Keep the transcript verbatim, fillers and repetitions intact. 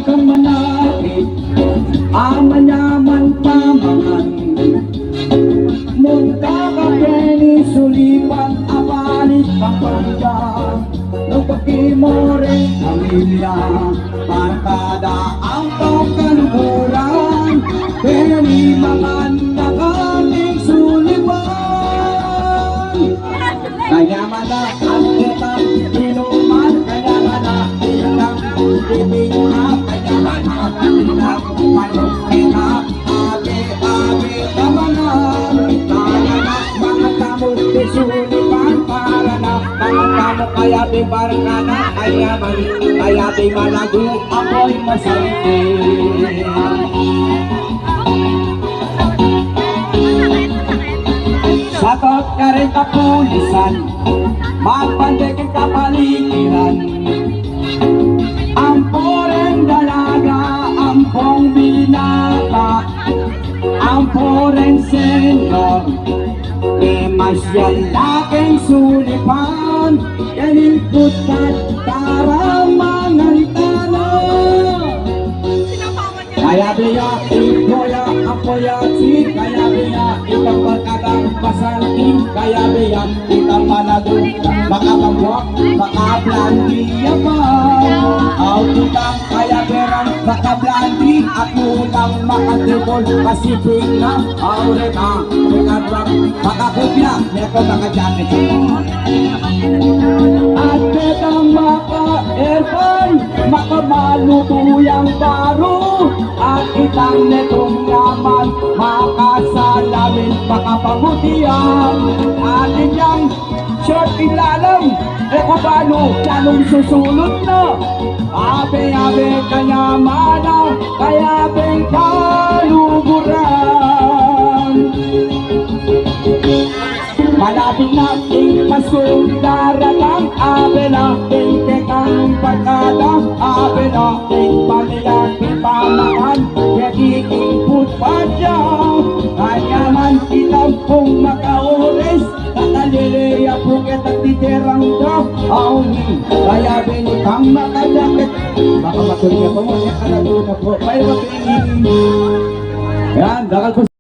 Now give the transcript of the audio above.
Kang manakit, amanyaman pamangan. Munta ka keni Sulipan, apalit Pampanga. Nung pati mo rin pamilya, barkada, ampong kaluguran, keni mangan na keni Sulipan. Kaya mana ang kitang inuman, kaya mana kitang bibingka, kaya mana kitang manukita. Abi, abi, kamanan, para na, mga tamu, Sulipan, para na, mga tamu, kaya di barkada, kaya man, kaya di malagu, ako'y masakit. Satot karing kapulisan, magbande king kapaligiran. Ampo ring dalaga, ampong binata, ampo ring senyor, e masyal na king Sulipan, keni ing putpat para mangan tana. Kaya biya, ing boya, ampo ya, si, kaya biya, itang barkadang pasanti, kaya biya, itang manadu, makakambuak, makablandi ya pa. Au, itang kaya berang, makablandi, aku nang makatibul, kasiping na, au, reta, reta, makakubya, neto, makajakit. At ketang maka-aircon, makamalutu yang baru, at itang netung naman, makasalamin, makapamutian, at inyang short ilalam, e ku balu, lalung susulut na. Abe, abe, kanyamana, kaya beng kaluguran. Malapit na ing Paskung daratang, abe na ing kekang barkada, abe na ing pamilya, ing pamangan, keti ing putpat ya. Kanyaman itang pung makauris, kakalili ya pu ketang titerang da, auni, kaya beni kang makajakit. Baka matuloy ako, muna ka na doon ako. May mabini. Yan, dakal pu